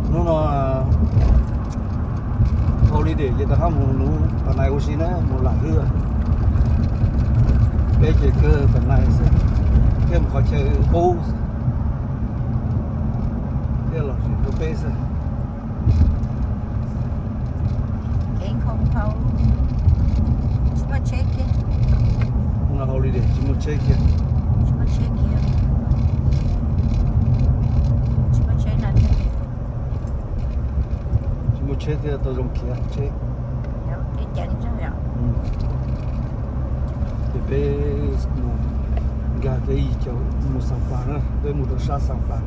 Hnub no holiday ces rov qab mus nuv Phas Nais ua si na, mus lam hwj. Peb ces kawg Phas Nais xwb, thiaj mus qhov chaw qub xwb, thiaj los zem rau peb xwb. Kev nkhaus nkhaus, tsis muaj tsheb kiag. Hnub no holiday tsis muaj tsheb kiag. Tsis muaj tsheb kiag. Tsis muaj tsheb na. Tsis muaj tsheb thiaj tau zoo khiav tsheb. Ces peb mus nkag kev yig caum mus Xas Fas na, peb mus rau sab Xas Fas.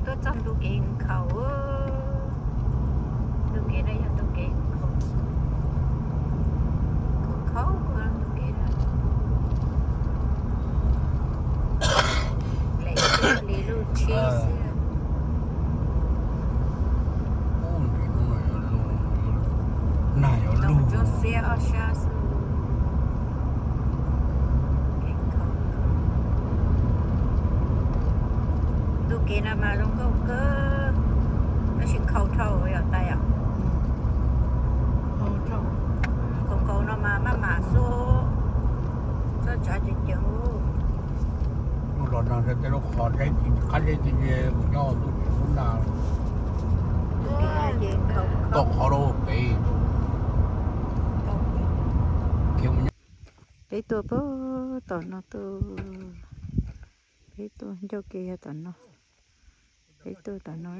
Tuaj txog ntu kev nkhaus, ntu kev no yog ntu kev nkhaus, nkhaus nkhaus ntu kev no. Lem li lub tshib xwb. Nag yuav lug, ntsuab xiab ob sab xwb. Ntu kev no mas zoo nkauj kawg, tab sis nkhaus dhau yom tais yom. Nkhaus nkhaus no mas maj mam xub, txhob tsav ceev ceev. Lub los no tej lub qhov zeb, qab zeb ti nce mus nyob ntuj tsis kub nag, tau qhov rau pem. Peb tuaj puag tom no tuaj, peb tuaj ncauj ke yog tom no, peb tuaj tom no,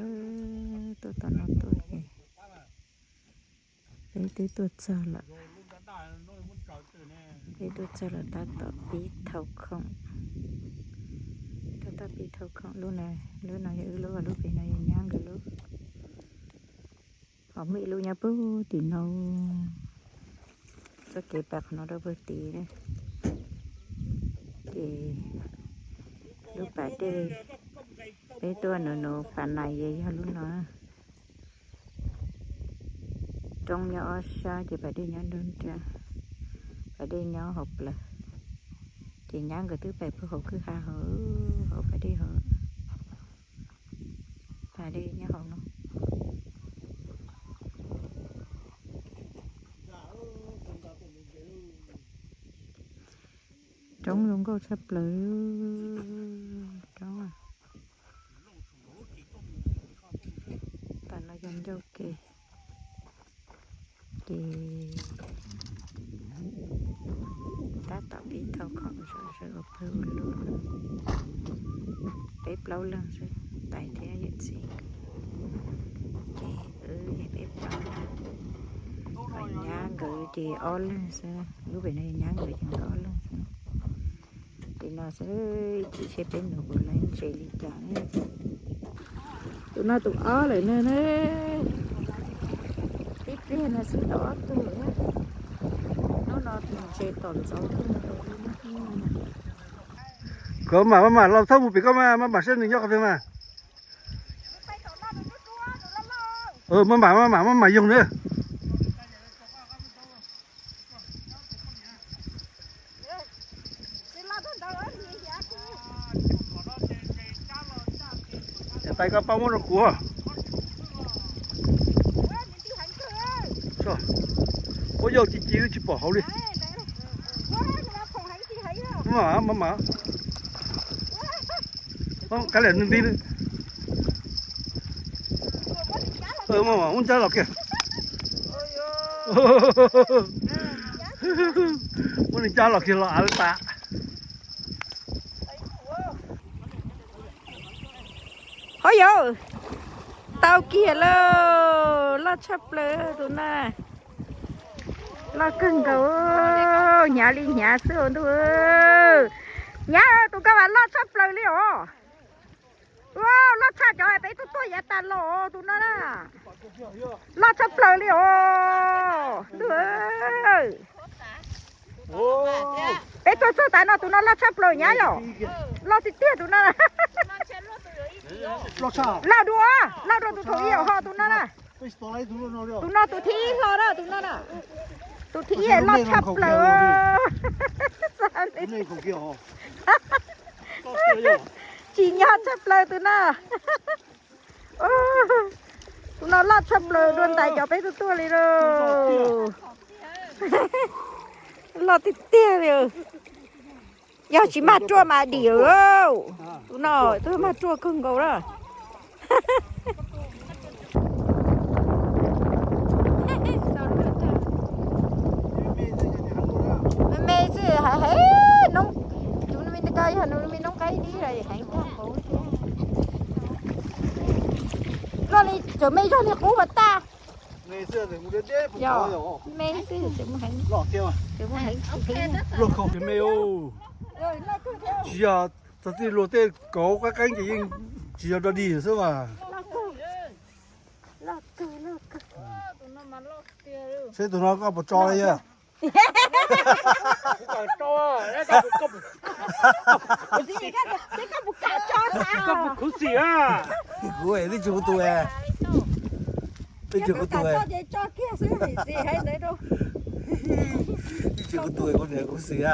tuaj tom no tuaj ces peb twb tuaj txog lawm. Peb tuaj txog lawm tab tom pib thau khoom, tab tom pib thau khoom. Lub no, lub no yog wb lub, lub pem no yog nyab nkawd lub. Ho muaj ib lub nyob puag tim no, txoj kev pais qhov no rau puag tid. Ces lub pas dej peb tuaj nuv nuv Phas Nais ces yog lub no. Roob nyob ob sab ces pas dej nyob nruab nrab, pas dej nyob hauv plawv. Ces nyab nkawd twb pais puag hauv kwj ha hauv, hauv pas dej hauv, pas dej nyob hauv no. Roob zoo nkauj tshaj plaws, roob. Tam no yog ncauj ke, ces tab tom pib thau khoom zom zaws ua pawg ua lug. Peb plaub leeg xwb, tais thiab yawm txiv, ces wb peb plaub leeg. Ho nyab nkawd ces ob leeg xwb, lub pem no nyab nkawd ces nkawd ob leeg xwb. Ces no xwb, ib chim seb peb nuv puas laib ntses li cas ne. Tus no tus ob lawm ne. Tib pliag no xwb tau ob tug. Hnub no tus ntses tom ntxov. Koj mam maj mam los thauj mus pem koj mas, maj mam saib nws nyob qhov twg mas. Maj mam, maj mam, maj mam yoog na. Tais koj pab muab rau kuv. Ua yau ci ci tsis pom hauv li. Maj mam, maj mam. Kav liam nws nti. Maj mam muab ncab los kiag. Muab nws ncab los kiag los av tas. Hov yau, tau kiag lauj, loj tshaj plaws tus na. Loj kawg nkaus, hnyav li hnyav xwb ntuj. Hnyav tus koj mas loj tshaj plaws li os. Loj tshaj cov peb tuaj tuaj yav tas los tus no na. Loj tshaj plaws li os ntuj. Peb tuaj txog tas no tus no loj tshaj plaws nyab yom. Loj tiag tiag tus no. Loj dua, loj dua tus thaum ub ho tus no na. Tus no tus thib ib hlo na, tus no na. Tus thib ib loj tshaj plaws. Tsis nyob tshaj plaws tus no. Tus no loj tshaj plaws dua ntais cov peb tuaj tuaj li lauj. Loj tiag tiag li. Yog tsis mag ruaj mas dim lawm. Tus no twb mag ruaj kawg nkaus na. Me me xwb, heev heev noob, tus me ko yog nws me noob qaib dib los heev kawg nkaus thiab. Loj li txawm me zog li qub pas tag. Yog me xwb txawm mus heev, txawm mus heev. Luag khaus ces me, tsis yog txog txij luag tej kauv qab qeeb ces yeej tsis yog dog dig xwb mas. Seb tus no koj puas tso li yog. Koj puas khuv xim a? Kuv twb tsis kuv tus, twb tsis kuv tus, twb tsis kuv tus, kuv niam kuv xwb a.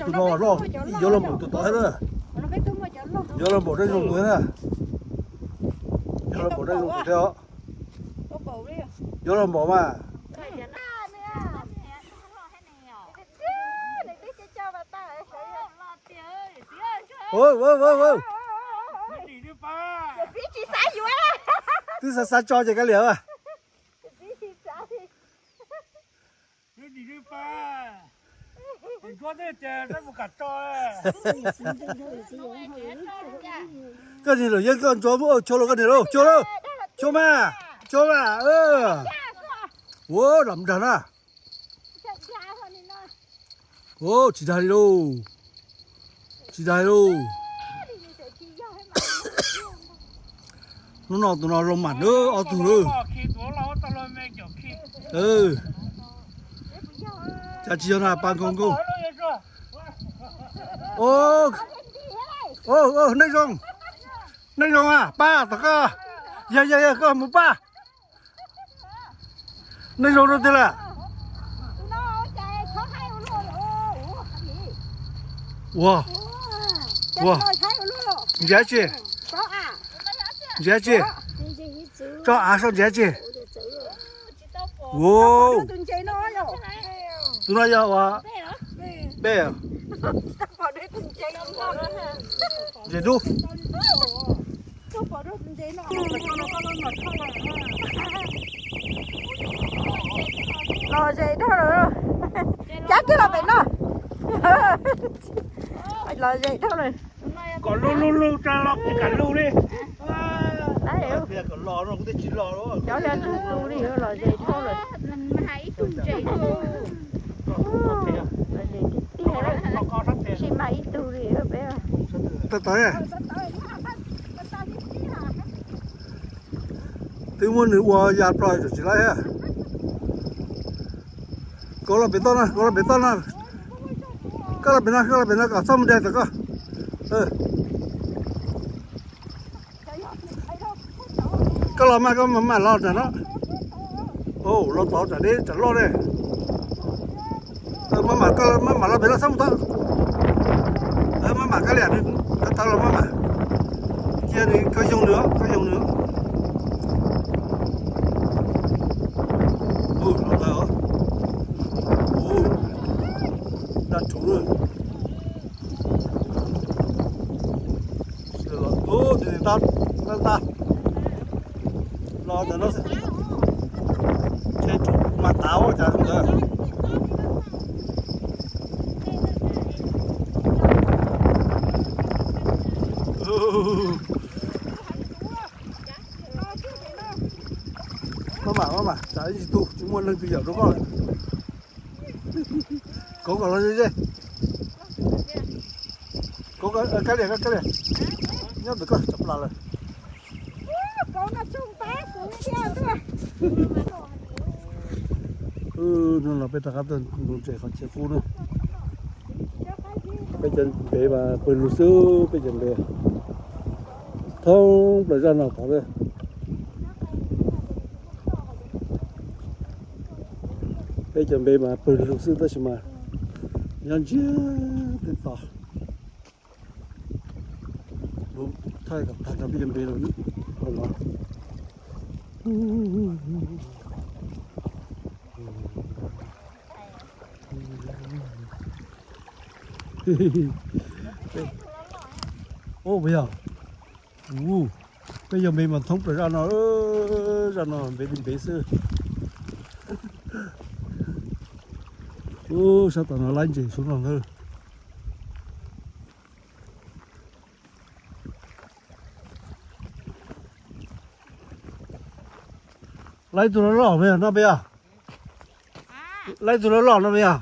Tus no loj, yuav los npaum tus tod thiab na. Yuav los npaum dab zoo tus thiab na. Yuav los npaum dab zoo tus thiab os. Yuav los npaum mas. Twb xav xav tso ces kav liam. Koj niag lawm yeej koj ntsuav muab chua lauj, koj niag lauj, chua lauj, chua mas, chua mas. Ua lam dag na. Ua tsis dag li lauj, tsis dag li lauj. Hnub no tus no zoo mam na ob tug na. Cas tsis yog na pa nkaug nkaug. Nej zoo, nej zoo a pab tom koj. Yog yog yog koj mus pab. Nej zoo rau tiag lawm. Ua, ua, ntsiav tsi, ntsiav tsi, tso av so ntsiav tsi. Ua, tus no yog ua, peb, ntses dub. Los ze dhau lawm, cab kiag los pem no. Los ze dhau lawm. Kom lug lug lug tsa los kam lug li. Cov yog tug tu li los ze dhau lawm. Los ze tiag tiag, tsis mag ib tug li peb. Twb muab nws ua ya plo tsis laib thiab. Koj los pem toj no, koj los pem toj no. Koj los pem no, koj los pem no kom txhob mus dai tom koj. Koj los mas, koj mam mam los tam no. Los tod tam deb tam loj ne. Maj mam, maj mam los pem no txhob mus tod. Maj mam kab liam nws, koj tau los maj mam. Cia nws, koj yoo nws, koj yoo nws. Los tau, daj rhuv. Los tus tab, tab tab. Los ntawm no xwb. Ces mas tav ua cas ntawd. Maj mam, maj mam, tsam ib tsis tu, tsis muaj neeg twg yawm rau koj lawm. Kauv kom los ze ze. Kauv, kab liam, kab liam. Nyob ntawm koj tso plas lawm. No los peb rov qab tuaj ntses qhov chaw qub na. Peb cov npe mas pw lug xwb, peb cov npe thoob plaws zaj no tod. Peb cov npe mas pw lug xwb tab sis mas nyob ntsiag teb tod. Thaij kom tag nrho peb cov npe no. Ub, puas yog? Ub, peb cov npe mas thoob plaws zaj no, zaj no npe li npe xwb. Ub, sab tom no laib ntses sub no ntag. Laib tug loj loj no peb yog? Laib tug loj loj no peb yog?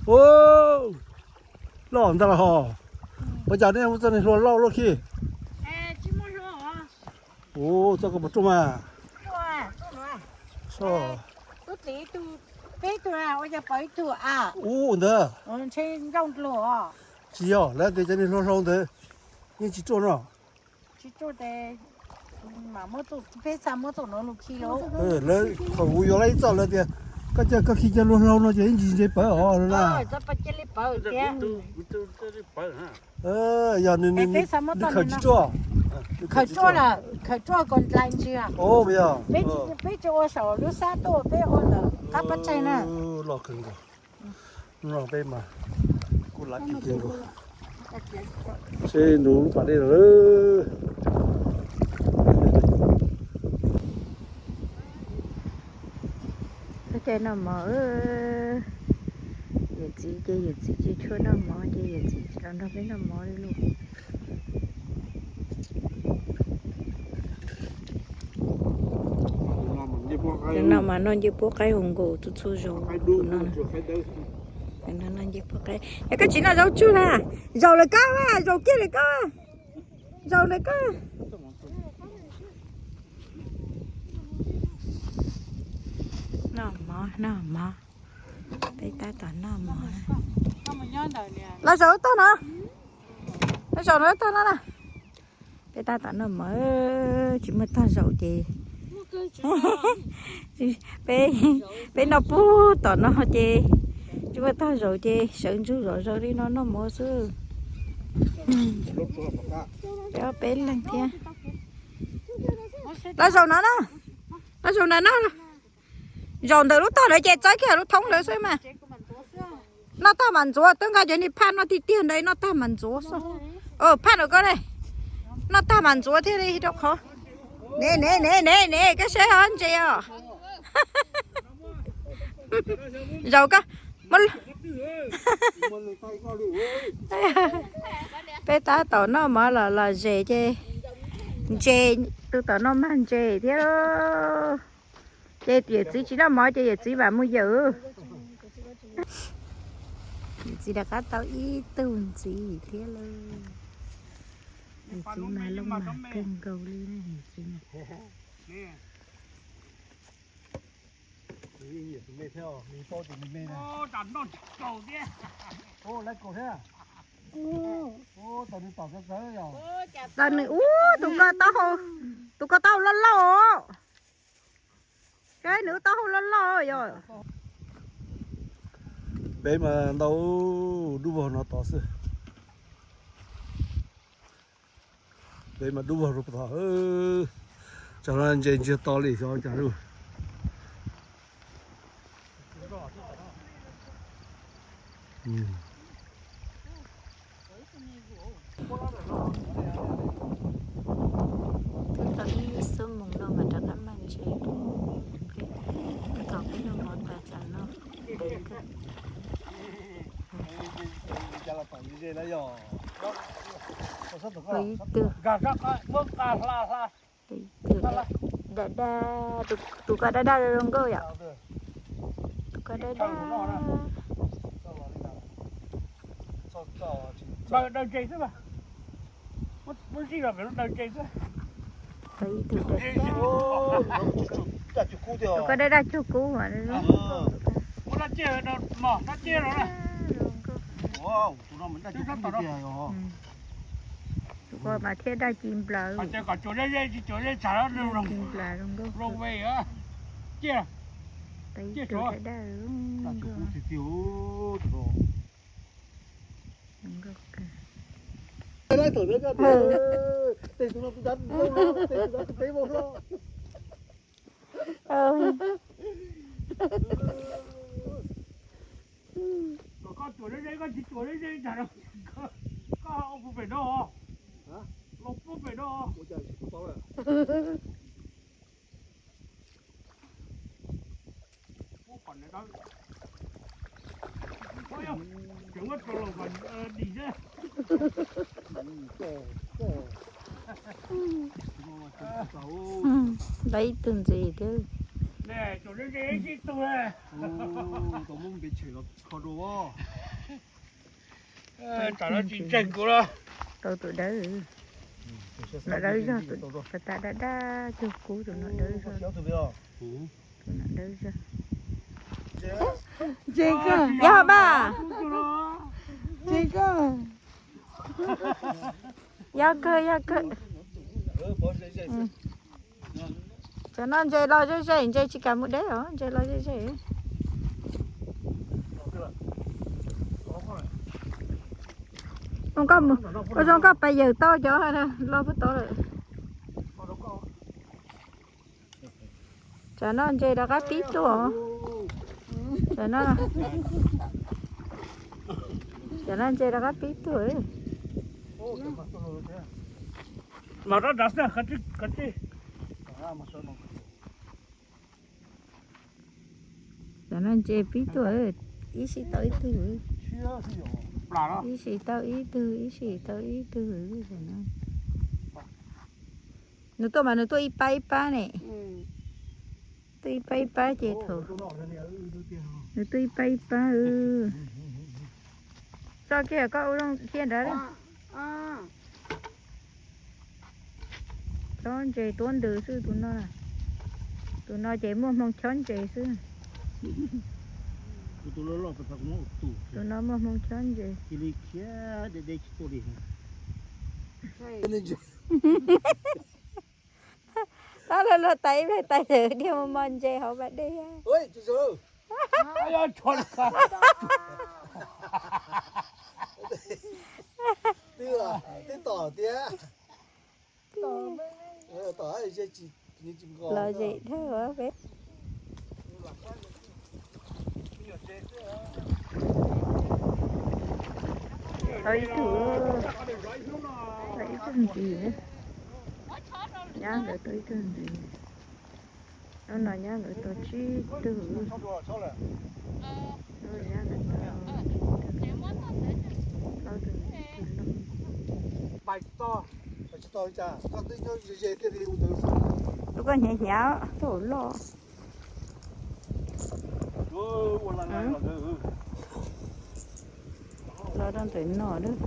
Ub, loj ntag los hos. Ua cas nej muaj txoj niag hlua lauj lauj khib? Ub, txoj koj puas ruaj mas? Ub ntag. Tsis yog, lawv tias cov niag hlua hlau ntawd yeej tsis ruaj no. Lawv thaum kuv yuav lawv ib txoj lawv tias koj cia koj khi cov hlua hlau no ces ib ntsis ntse pawv os na. Yog nws khaws tsis tsuaj. Khaws tsuaj, khaws tsuaj ko dlai ntsis. Yog peb tsis ua saum lub sab tuaj, peb ua ntawm qab pab tsaig na. Los kawg nkaus. No peb mas kuj lav kiag kiag nkaus. Seb nug lub pas dej lawm. Peb caij noj mov. Yawm txiv ces yawm txiv tsis tshua noj mov ces yawm txiv tsis los nrog peb noj mov li lauj. Tus no mas noj ncej puab qaib hauv nkaus txhua txhua zaus. Tus no noj ncej puab qaib. Yog koj tsis noj zaub tsuag na, zaum lawm koj, zaum kiag lawm koj, zaum lawm koj. Noj mov, noj mov. Peb tab tom noj mov. Los zaum lub tog no. Los zaum lub tog no na. Peb tab tom noj mov, tsis muaj tog zaum ces peb, peb noj puag tom no ces tsis muaj tog zaum ces sawv ntsug zom zaws li no noj mov xwb. Peb ob peb leeg thiab. Los zaum no na. Los zaum no na. Zaum ntawm lub tog ntawd ces txawb kiag lub thoob ntawd xwb mas. Noj tag mas ntxuav, twb nqa cov niag phaj noj tiag tiag ntawd noj tag mas ntxuav xwb. Phaj no koj ne, noj tag mas ntxuav thiaj li rau qhov. Ne ne ne ne ne, koj saib ho ntses os. Zaum koj. Peb tab tom noj mov los los zes ces, ntses, tus tom no mag ntses thiab. Ces yawm txiv tsis noj mov ces yawm txiv vam mus yawm. Yawm txiv rov qab tau ib tug ntxiv thiab lauj. Yawm txiv mas loo mag kawg nkaus li na yawm txiv. Tus me thiab, nws paub tias nws me na. Lawv kaum thiab. Tus nws ub, tus ko taub hau, tus ko taub hau loj loj. Saib nws taub hau loj loj yog. Peb mas ntau dub vog no tod xwb. Peb mas dub vog rau tod. Tsam no ntses ntsiag to li xyov cas lawm. Twb tau ib xuab moos no mas rov qab mag ntses. Peb, peb noj mov tas tsam no. Ib tug, tus ko daj daj zoo nkauj yom. Tus ko daj daj. Tus ko daj daj cuag kub mas. Tus no mas daj ci tiag os. Tus ko mas thiaj daj ci nplaws. Daj ci nplaws zoo nkauj. Daj daj zoo nkauj. Koj tuam ze ze, koj tsis tuam ze ze, koj ua pem no, los pem no. Lawv ib tug ntxiv thiab. Tau tus dawb. Tus no dawb zog, tus tas tas daj daj cuag kub, tus no dawb zog. Tus no dawb zog. Ntses kawg, yog mas. Ntses kawg. Yog kawg, yog kawg. Cov no ntses los ze ze, ntses tsis kam mus deb os, ntses los ze ze. Ua zoo koj pais yawm tau cov los puag tod lawm. Cov no ntses rov qab pib tuaj. Cov no, cov no ntses rov qab pib tuaj. Mas rov rov xwb, koj tij. Cov no ntses pib tuaj, ib sij tau ib tug. Ib sij tau ib tug, ib sij tau ib tug. Nws tuaj mas nws tuaj ib pab ib pab ne. Tuaj ib pab ib pab ces thaum nws tuaj ib pab ib pab. Tso kiag koj ua zoo thiab nrad. Chob ntses tuab ntws xwb tus no. Tus no ces muaj hmoo chob ntses xwb. Tus no muaj hmoo chob ntses. Tab lawv los tais ib pliag tais lawm dhia mos mos ntses hauv pas dej. Twb tom tiag. Tom ze tsis nqos. Los ze thawj peb. Tau ib tug, tau ib tug ntxiv. Nyab nkawd tau ib tug ntxiv. Hnub no nyab nkawd tau tsib tug. Hnub no nyab nkawd tau tsib tug, plaub tug ntxiv, ib tug loj. Tus koj hnyav hnyav, tus loj. Los rau ntawm no lawm.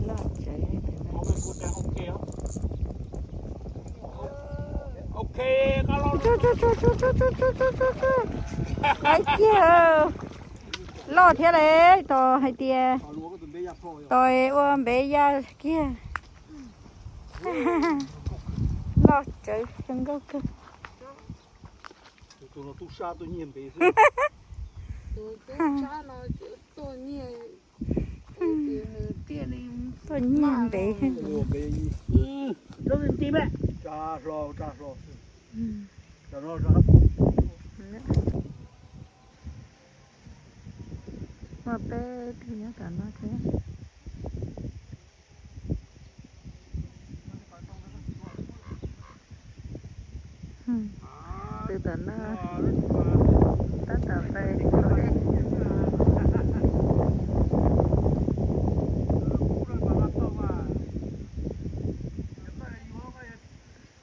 Loj tsawv. Loj kiag, loj thiab le, tos hais tias tos ua npev ya kiag. Loj tsawv zoo nkauj kawg. Tuaj nyiag npev. Muaj peb tug nyob tom no thiab. Tus tom no tab tom pais ua dej.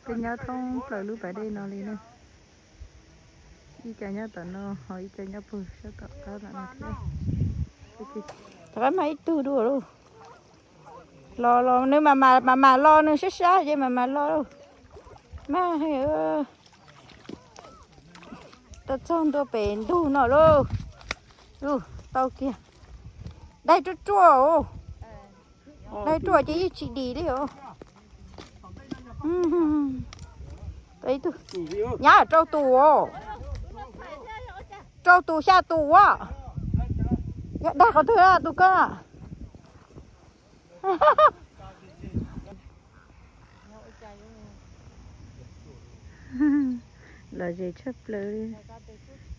Peb nyob thoob plaws lub pas dej no li na. Ib co nyob tom no ho ib co nyob pug sab tom qab tom no thiab. Rov qab mag ib tug dua lauj. Los los nws mas mas mas mas los nws sab sab ces mas mas los. Mas tau txog ntua pem ntug no lauj. Tau kiag. Daig ruaj ruaj os. Daig ruaj ces yeej tsis dim li os. Nyab rau tus os. Rau tus xya tus as. Yog dag qhov twg tus koj? Los ze tshaj plaws li.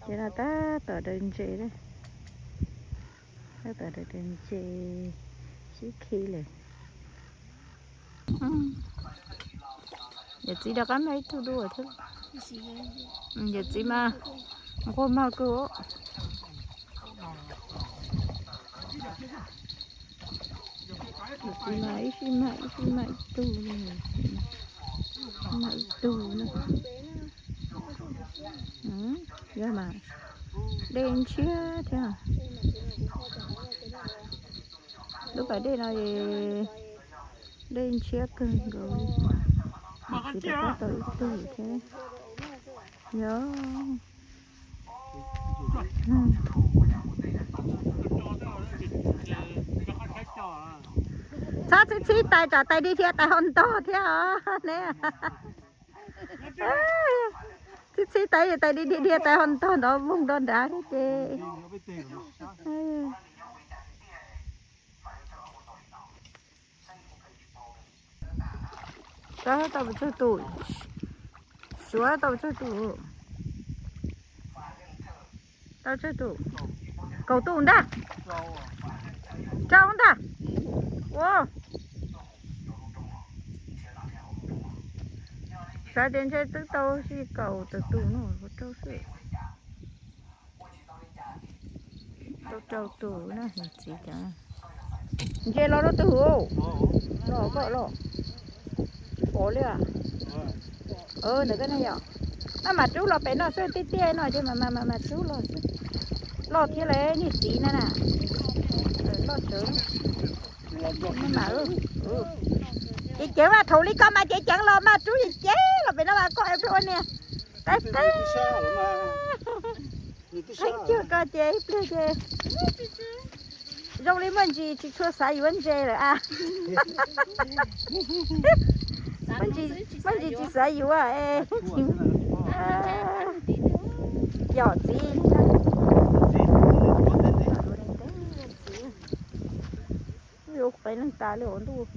Ces no tab tom daws ntses, tab tom daws ntses sib khi lawm. Yawm txiv rov qab mag ib tug dua thiab. Yawm txiv mas nquag mag kawg. Yawm txiv mas ib sij mag ib sij mag ib tug li, mag ib tug na. Yog mas dej ntshiab thiab. Lub pas dej no dej ntshiab kawg nkaus li. Txiv rov qab tau ib tug thiab. Yog. Txhob txhib txhib tais, tsam tais dig dhia tais ho ntog thiab os ne. Txhib txhib tais, tais dig dhia dhia tais ho ntog nrov voog nrov nrad thiab ces. Tau pes tsawg tus? Suav tau pes tsawg tus? Tau tsawg tus? Kaum tus ntag. Rau ntag. Ua, xav tias ntshe twb tau si kaum tawm tus no, rau xwb. Tau rau tus na, txiv cov. Ntses los rau twg? Los koj los. Pom li. Ntawm koj ne yom. Maj mam rub los pem no xwb, tiaj tiaj no ces mam mam mam mam rub los xwb. Loj thiab lawm niag txiv na na. Loj tsawv. Maj mam. Ces ceev mas, thaum li koj mas ceev ceev los mas rub ces ceev los pem no mas koj ua niag qab qab. Qeeb cuag koj ces ib pliag ces zoo li muaj ntsis tsis tshua xav yuav ntses lawm a. Muaj ntsis tsis xav yuav es yog txiv. Yuav qeeb leej tas li ua ntuj.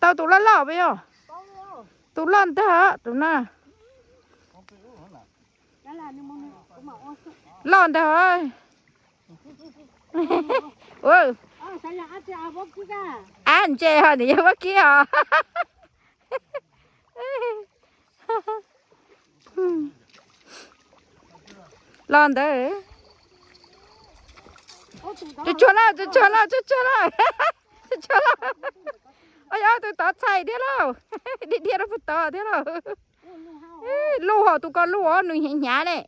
Tau tus loj loj puas yog? Tus loj ntag tus na. Loj ntag. Ab ntses ho nws yog vaub kib os. Los ntawd. Tsuag tsuag lawm, tsuag tsuag lawm, tsuag tsuag lawm. Tsuag tsuag lawm. Ua yog tus tod txhais thiab lauj. Dhia dhia rau puag tod thiab lauj. Luj hos tus ko luj os, nws hnyav hnyav ne.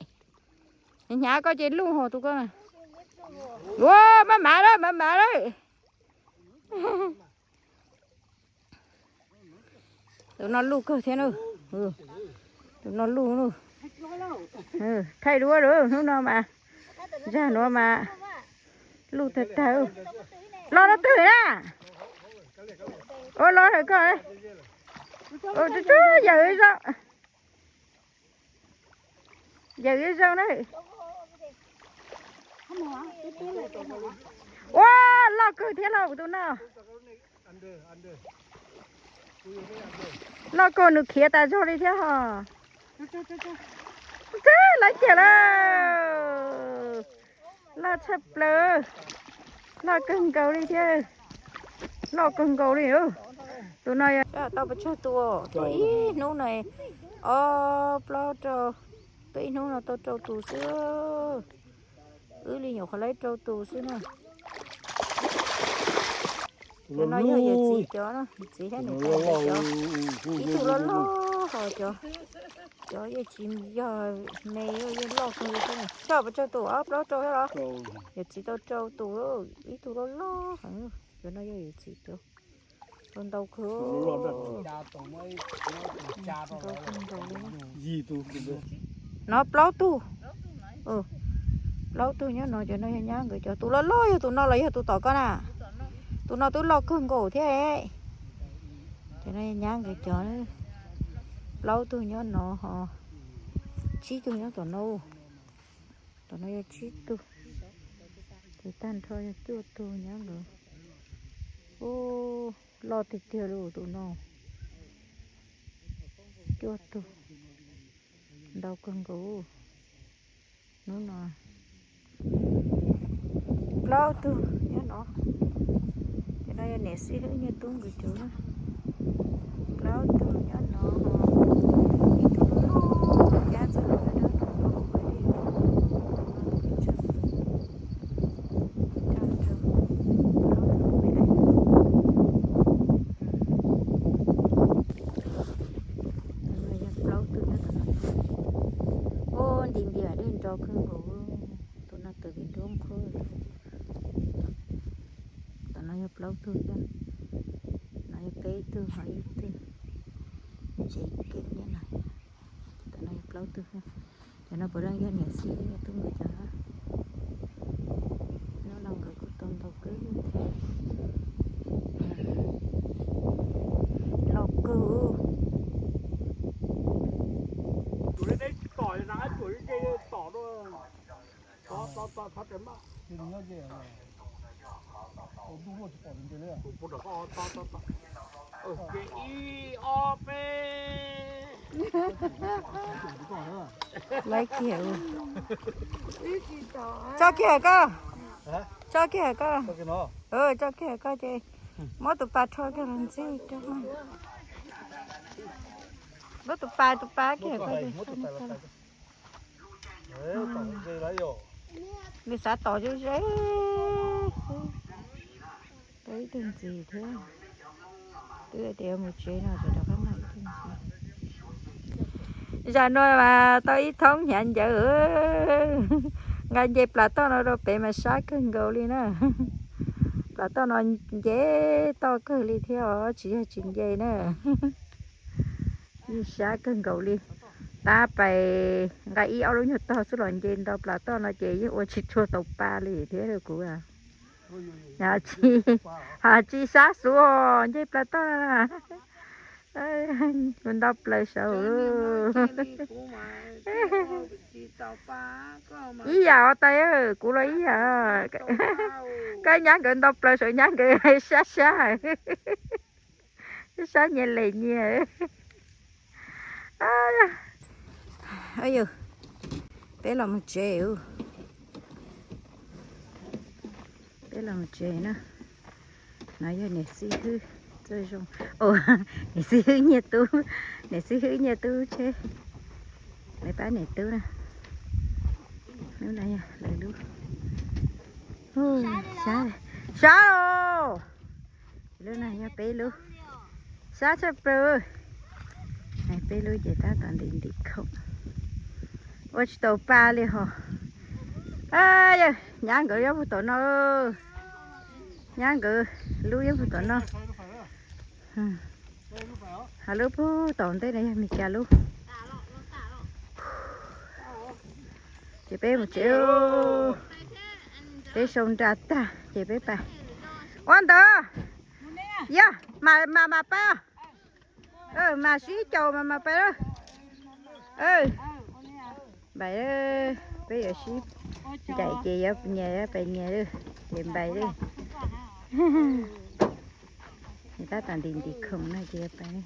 Hnyav koj ces luj hos tus ko. Ua, maj mam lawm, maj mam lawm. Tus no luj kawg thiab na. Tus no luj na. Thaij duab lawm hnub no mas. Zag nuav mas luj tag tag. Los rau twg na? Ua los hawm koj. Yawm zoo. Yawm zoo na. Ua, loj kawg thiab lauj tus no. Loj kawg, nws khiav tas zog li thiab hos. Lawv kiag lawm. Loj tshaj plaws. Loj kawg nkaus li thiab. Loj kawg nkaus li. Tus no yog tau pes tsawg tus? Tuaj ib hnub no ob plaub rau, tuaj ib hnub no tau rau tus xwb. Wb li nyuam qhuav laib rau tus xwb na. Tus no yog yawm txiv cov, txiv thiab niam tais cov. Ib tug loj loj hos cov, cov yeej tsis yog me, yeej loj kawg li thiab. Tau pes tsawg tus? Ob plaub rau thiab los? Yawm txiv tau rau tus, ib tug loj loj heev. Cov no yog yus txiv rau, rau ntau kawg. Ntau kawg nkaus li. No plaub tug, plaub tug nyob no, cov no yog nyab nkawd cov. Tus loj loj yog tus no los yog tus tom koj na? Tus no twb loj kawg nkaus thiab. Cov no yog nyab nkawd cov. Plaub tug nyob no ho tsib tug nyob tom no. Tom no yog tsib tug, ces tag nrho yog cuaj tug nyab nkawd. Ub, loj tiag tiag li tus no. Cuaj tug, ntau kawg nkaus. Hnub no plaub tug nyob no. Cov no yog niam xib hwb Nyiaj Tub nkawd cov. Plaub tug nyob no, ib tug loj nyab txoj hlua dawb dawb. Tus no yog plaub tug nyob tom no. Ub, nti nti dej nro kawg nkaus. Tus no tus vim nruab qhuav. Tom no yog plaub tug thiab. No yog peb tug ho ib tug tsev kev nyob no. Tom no yog plaub tug thiab. Cov no puav leej yog niam xib hwb Nyiaj Tub nkawd cov. Hnub no nkawd kuj tau ntau kawg thiab. Loj kawg. Ib, ob, peb. Lawv kiag, tso kiag koj, tso kiag koj, tso kiag koj ces muab tus pas rho kiag los ntxig rau. Muab tus pas, tus pas kiag koj. Nws xav tom ze ze xwb. Tau ib tug ntxiv thiab. Twb tias yuav mus tsev no ces rov qab noj ib tug ntxiv. Zam no mas tau ib thoob hnyav ncaws. Nqa nce plas toj no rau pem mas sab kawg nkaus li na. Plas toj no nce toj kawg li thiab os, tsis yog tsis nce na. Yeej sab kawg nkaus li. Tab pais nqa ib ob lub nyuag tog xwb los nce nto plas toj no ces yeej ua tsis tshua tau pa li thiab kuv. Ho tsis sab xuv nce plas toj no. Kuv nto plaws saud. Ib yam os tais, kuv los ib yam. Koj nyab nkawd nto plaws saud, nyab nkawd sab sab. Sab nyias les nyias. Yog, peb los mus tsev. Peb los mus tsev na. No yog niam xib hwb Txawj Zoo, niam xib hwb Nyiaj Tub, niam xib hwb Nyiaj Tub tsheb, lawv pab niam tub na. Lub no yog lawv lub. Sab, sab los. Lub no yog peb lub. Sab tshaj plaws. Peb lub ces tab tom ntim ntim khoom. Ua tsis tau pa li hos. Yog nyab nkawd yuav puag tom no. Nyab nkawd lub yuav puag tom no. Ho lub puag tom ntej no yog Meskas lub. Ces peb mus tsev. Peb sau nra tag ces peb pais. Ua ntawd. Yog, mas mas pais. Mas sib caum mas mas pais. Npais, peb yuav sib ncaim ces yuav nyias yuav pais nyias, ces npais li. Tab tom ntim ntim khoom no ces yuav pais,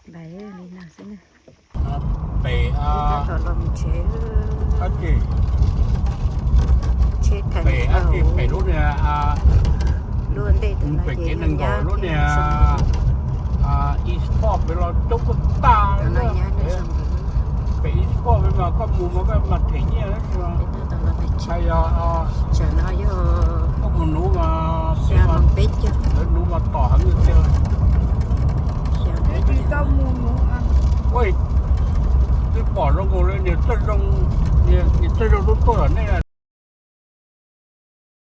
npais li no xwb na. Pem, tab tom los mus tsev. Pem lub niag, pem kev nees nkaum lub niag eSport pem los coob kawg tag. Pem eSport pem mas koj mus mas koj mas them nyiaj. Yog koj mus nuv mas, lawv nuv mas tom heev li tiag. Twb pom zoo nkaus li niag Txawj Zoo, niag Txawj Zoo tuaj tuaj tom nej.